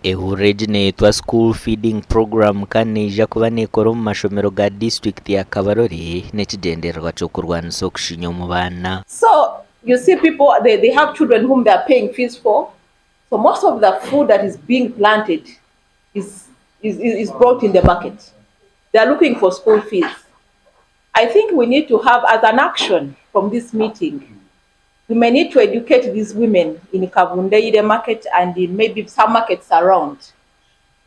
Ehururu egi neyetwa School Feeding Program kandi neija kuba nekora omu mashomero ga disiturikiti ya Kabarole n'ekigyendererwa ky'okurwanisa okushinya omu baana. So you see people they, they have children whom they are paying fees for so most of the food that is being planted is, is, is brought in the market. They are looking for school fees. I think we need to have as an action from this meeting, we may need to educate these women in Kavundeire market and in maybe some markets around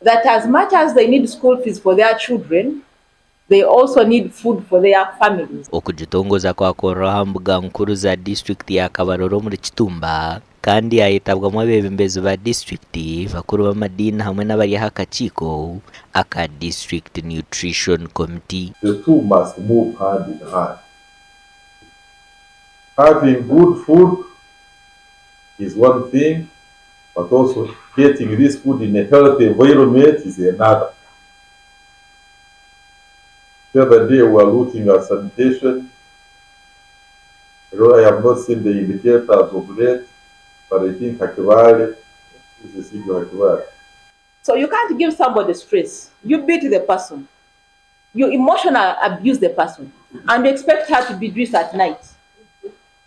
that as much as they need school fees for their children, they also need food for their families. Okugitongoza kwakorerwa aha mbuga nkuru za disiturikiti ya Kabarole omuri Kitumba kandi yayetabwamu abeebembezi ba disiturikiti, bakuru b'amadiini hamwe n'abari aha kakiiko aka District Nutrition Committee. The two must move hand in hand. Having good food is one thing, but also getting this food in a healthy environment is another. The other day we were looking at sanitation. Although I have not seen the indicators of late, but I think Hakibale is the city of Hakibale. So you can't give somebody stress. You beat the person. You emotionally abuse the person. And you expect her to be dressed at night.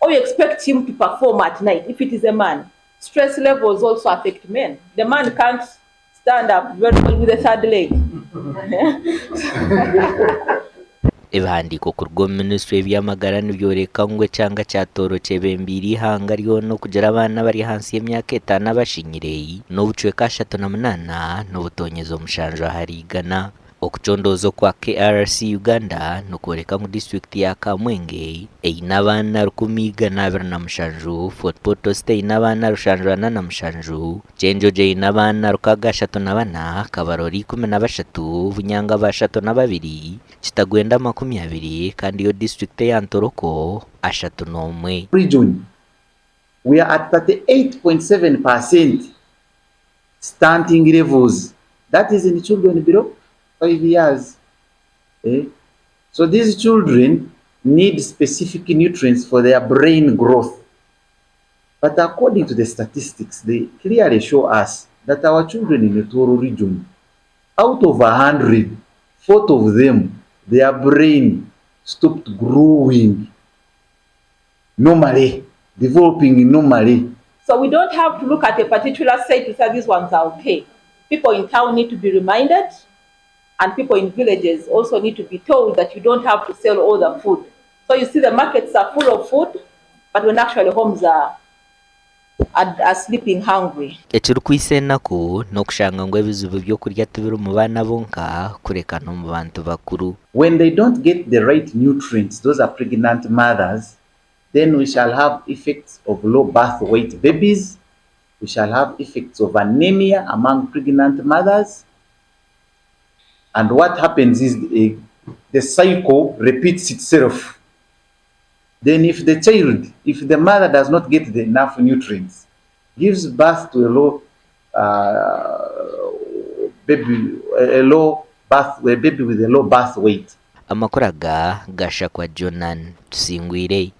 Or you expect him to perform at night if it is a man. Stress levels also affect men. The man can't stand up very well with the third leg. Ebihandiiko kuruga omu minisitule y'eby'amagara nibyoreka ngu ekyanga kya Tooro kyebembeire eihanga ryona okugira abaana abari ahansi y'emyaka etaano abashinyire n'obucweka 38 n'obutonyezi omushanju ahari igana. Okucondooza okwa KRC Uganda nikworeka ngu disiturikiti ya Kamwenge eine abaana 127, Fort Portal City eine abaana 747, Kyenjojo eine abaana 634, Kabarole 13, Bunyangabo 32, Kitagwenda 20 kandi yo disiturikiti eya Ntoroko 31. Region, we are at 38.7% stunting levels that is in children below 5 years eh? So these children need specific nutrients for their brain growth. But according to the statistics, they clearly show us that our children in the Tooro region, out of 100, 40 of them, their brain stopped growing normally, developing normally. So we don't have to look at a particular site to say these ones are okay. People in town need to be reminded, and people in villages also need to be told that you don't have to sell all the food. So you see the markets are full of food, but when actually homes are, are, are sleeping hungry. Ekirikwitsa enaku n'okushanga ngu ebizibu by'okurya tibiri mu baana bonka kureka n'omu bantu bakuru. When they don't get the right nutrients, those are pregnant mothers, then we shall have effects of low birth weight babies, we shall have effects of anemia among pregnant mothers, and what happens is the, the cycle repeats itself. Then if the child, if the mother does not get the enough nutrients, gives birth to a low baby, a low birth, a baby with a low birth weight. Amakuru aga gashakwa Jonan Tusingwire.